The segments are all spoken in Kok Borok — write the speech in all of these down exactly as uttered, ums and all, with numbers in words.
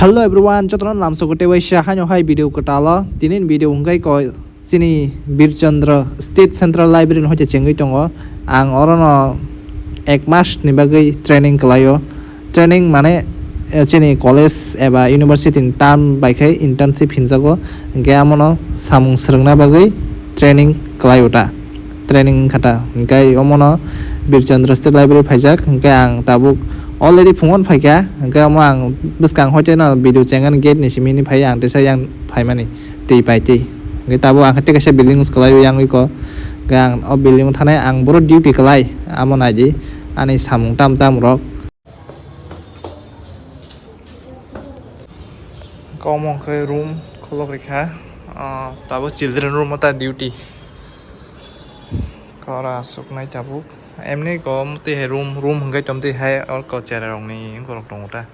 Hello everyone, jotono lamsogo tei waisa haino hai video kwtalo. Tini ni video hwnkhe ko chini Birchandra State Central Library ni hoite chengwi tongo. Ang orono ek mas ni bagwi training kwlaio. Training mane, eh, chini college eba university ni term bai khai internship hinjago. Hwnkhe amono samung swrwngna bagwi training kwlaio ta. Training wngkha ta. Hwnkhe omono Birchandra State Library phaijak. Hwnkhe ang tabuk already phungon phaikha. Hwnkhe omo ang bwskang hoite no video chengani gate ni simi ni phai ang tesa yang phaimani twi pai twi. Hwnkhe tabuk ang khe tei kaisa building use kwlaio yang iko. Hwnkhe ang o building o thanai ang boro duty kwlai amo naidi ani samung tam tam rok. Omo khe room khulok rikha. Ah, tabuk children room o ta duty. Kora aswk nai tabuk. Emni ko twi hai room, room hwnkhe tong twi hai or ko chera rok ni borok tongo ta.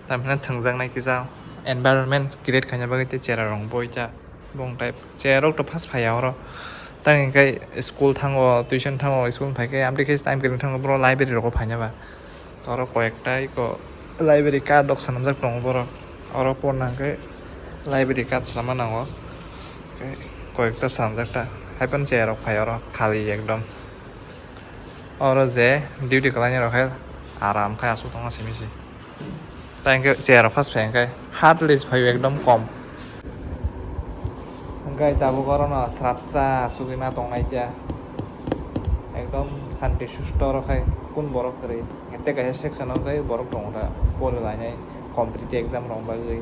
Tamhino thwngjak nai kisa environment create khaina bagwi tei chera rok boi ta. Bong type chair rok to first phaiya oro. Tang hwnkhe school thango, tuition thango, school phaikhe amtwi khe time kwrwng thango boro library rogo phaina ba. Oro koyekta iko library card rok swnamjak tongo borok. Oro porna hwnkhe library card swnamma nango. Hwnkhe koyekta swnamjak ta. Haiphano chair rok phai oro khali ekdom. Oro je duty kwlainai rok khe aram khe aswk tongma simi se. Tai hwnkhe chair rok first phai hwnkhe heartless phaio ekdom kom. Hwnkhe tabuk orono srapsa asugwi ma tongnai cha. Ekdom santi susto oro khai kun borok kwrwi. Tei kaisa section o khe borok tongo ta pori lainai competitive exam rok bagwi.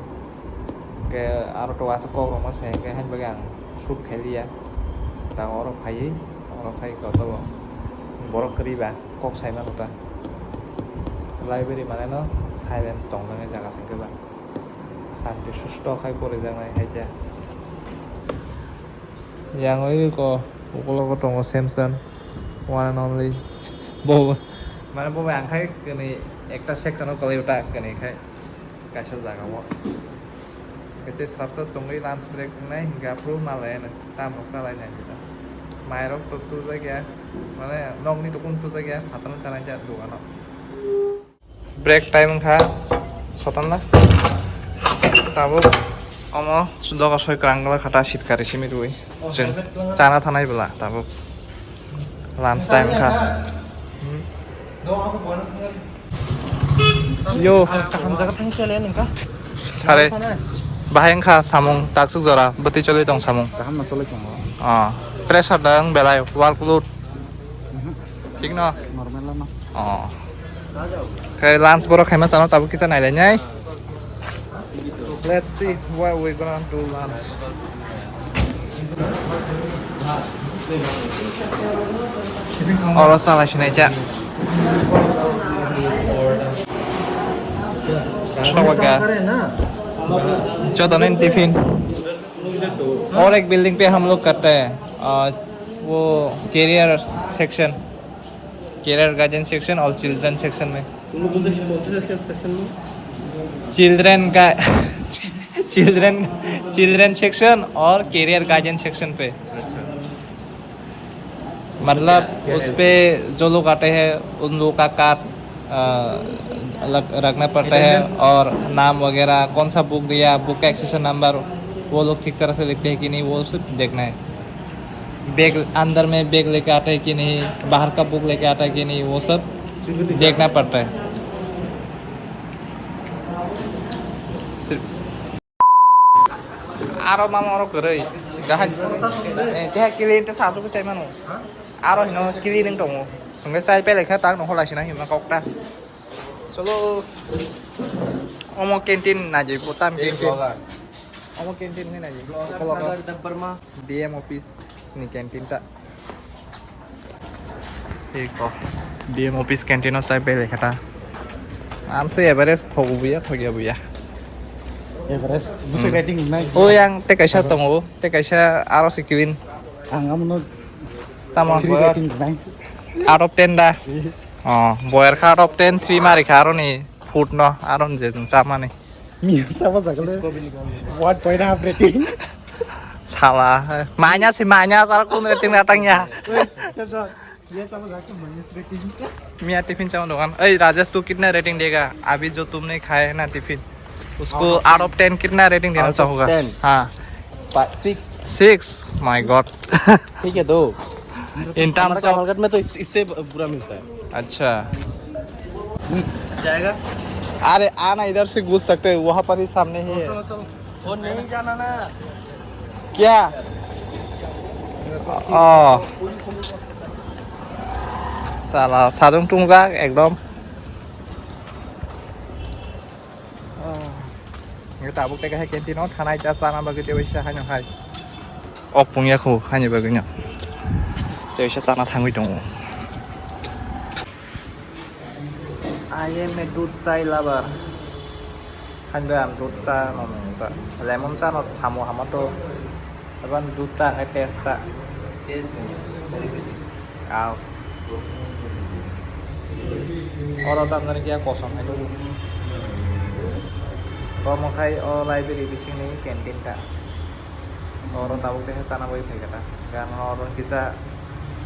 Hwnkhe aro to aswk kok rok ma sai hwnkhe haini bagwi ang shoot khailiya. Ta oro phaiwi oro khai koto borok kwrwi ba. Kok saima kota. Library mane no silence tong nang jaga sing khe ba. Santi susto khai porijaknai hai khe. Yang oi ko ukologo tongo Samson, one and only. Bo mane bo ang khai kani ekta section o kwlai uta kani khai. Kaisa jaga o. Kete srapsa tongwi lunch break wngnai, hingke aphuru malai ano, tam rok chalai nai kita. Mai rok to tujakya, mane nokni to kunu tujakya, phataro chanai jak dogano. Break time wngkha, sotanla. Tabuk omo sudogo soi kwrang kwlai kha ta, sitkari simi rwi. Chwng chana thanai bwla tabuk. Lunch time kha. Yo. Kaham jaga thang chale nengka. Sare. Bahai wngkha samung taksuk jora bwtwi choli tong samung. Kaham no choli tongo. Ah, pressure da wng belai workload. Thik no? Normal no. Oh. Khe lunch borok khaima chano tabuk kisa nailainai. Let's see what we're gonna do lunch. Oro salai sinai cha. Sawaga. Joto nin tiffin. और एक बिल्डिंग पे हम लोग करते हैं, अ, वो career section. Career guardian section और children section में। तुम लोग कौन से, कौन से सेक्शन में? चिल्ड्रन का, चिल्ड्रन, चिल्ड्रन सेक्शन और करियर गार्डियन सेक्शन पे। अच्छा। मतलब क्या, क्या उस पे जो लोग आते हैं उन लोगों का कार्ड, अ, लग, रखना पड़ता है। अटेंडेंस? और नाम वगैरह, कौन सा बुक दिया, बुक का एक्सेशन नंबर, वो लोग ठीक तरह से लिखते हैं कि नहीं, वो सब देखना है। बैग, अंदर में बैग लेके आता है कि नहीं, बाहर का बुक लेके आता है कि नहीं, वो सब देखना पड़ता है। सिर्फ aro mama oro kwrwi. Gahai. Eh, teha clean te sasu ko chai mano. Aro hino clean wng tongo. Hwnkhe chai pelai kha tak no holai sina hima kok ta. Cholo. Omo canteen na je botam canteen. Omo canteen hwnwi nai. Vlogger Sagar Debbarma. D M office ni canteen ta. Eko. D M office canteen o chai bai lekha ta. Amse average thogu buya, thogya buya. Average, bwswk rating nai. O yang tei kaisa tongo, tei kaisa aro si clean. Ang amo no tamo three rating nai. Out of ten da. Oh, boyer kha out of ten, three mari kha aroni food no, aron je chamani. Miya sabo jaga le one point half rating. Sala, manya si manya sar kun rating datang ya. Miya sabo jaga minus rating. Miya tiffin chama dokan. Ei Rajesh, tu kitna rating dega? Abhi jo tumne khaye na tiffin. उसको out of ten कितना रेटिंग देना चाहोगा? हाँ। Six. Six. My God. ठीक है, दो। In terms of Kamalgad में तो इससे बुरा मिलता है। अच्छा। जाएगा। अरे आना, इधर से घुस सकते हैं, वहाँ पर ही सामने ही है। चलो, चलो। वो नहीं जाना ना। क्या? Oh. Sala sadung tungjak ekdom. Tabuk tei kaisa canteen o thanai ta chana bagwi tei waisa haino hai. Ok pungya kho haini bagwi no. Tei waisa chana thangwi tongo. I am a dudh chai lover. Haino ang dudh cha no nung ta. Lemon cha no thamo hama to. Aban dudh cha ngai taste ta. Aw. Oro tamjani khe kosom hai tubu. Omo khai o library bisingni canteen ta. Oro tabuk tei chana bai phaikha ta. Hingke ang oro kisa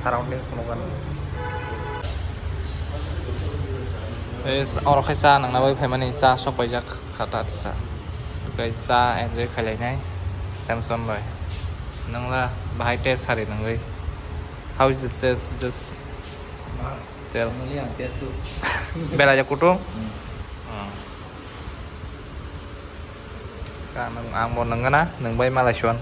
surrounding phunukgani. Oro khai cha nangna bai phaimani cha sok paijak. Khata tisa. Tei cha enjoy khailainai Samson bai. Nwngla bahai taste sari nangwi. How is this taste? Just tell. Belai ya kutung? Hmm. Ka nwng ang bo nwnggana, nwng bai malai suan.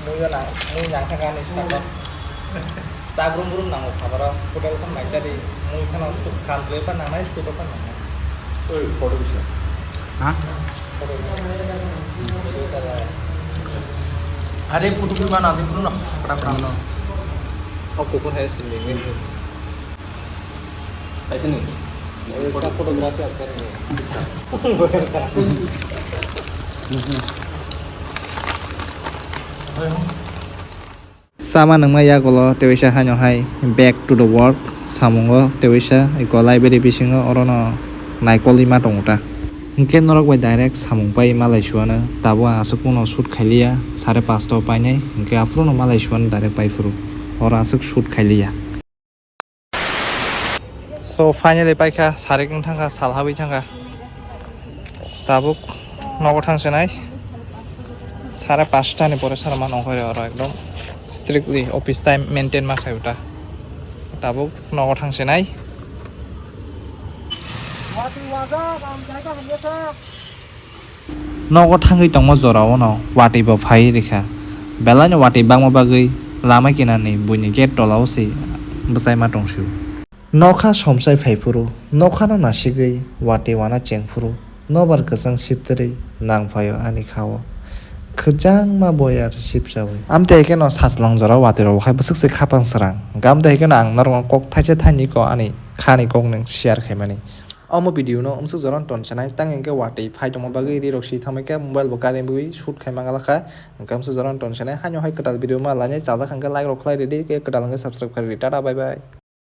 Mui o nang, mui nang kha gani saka. Cha brum brum nango kha boro, hotel khan mai chari, mui khano sut khan le pa nangnai, sut o pa nangnai. Oi, photo bisa. Ha? Photo bisa. Are photo bi mana di photo na. Pram pram no. O kukur hai sini. Kaisa ni? Photography acha ni. Sama nangma yagulo tewaisa haino hai back to the work samungo tewaisa eko library bisingo orono naikolwi ma tongo ta. Hinkhe norok bai direct samung pai malai suano tabuk ang aswk phano shoot khailiya sare pasta o painai hinkhe aphuru no malai suano direct pai phuru oro aswk shoot khailiya. So finally paikha, sarik wng thangkha, sal habwi thangkha. Tabuk nogo thangsinai. Sare pasta ni pore sara ma nongkhorwi oro ekdom strictly office time maintain ma khaio ta. Tabuk nogo thangsinai. Nogo thangwi tongma jorao no watwi bo phaiwi rikha. Belai no watwi bangma bagwi lama kinarni buini gate tola o se bwchaima tongsio. Nokha somsai phaiphuru, nokhano nasigwi watwi wana chengphuru, nobar kwchang siptwrwi nang phaio ani khao. Kwchangma boyar sipchawi. Amtwi hai kheno sajlang jorao watwi rok hai bwswk se khapang srang. Amtwi hai kheno ang norokno kok thaisa thaini ko ani khani kokni share khaimani. Omo video no umsuk jorano ton sanai, tang hingke watwi phai tongma bagwi ri rok si thamwi khe mobile bo kari bui shoot khai mangala kha, hingke umsuk jorano ton sanai, haino hai kwtal video ma lainai chajak hingke like rok khlai ridi, khe kwtal hingke subscribe khlai ridi, tata bye bye.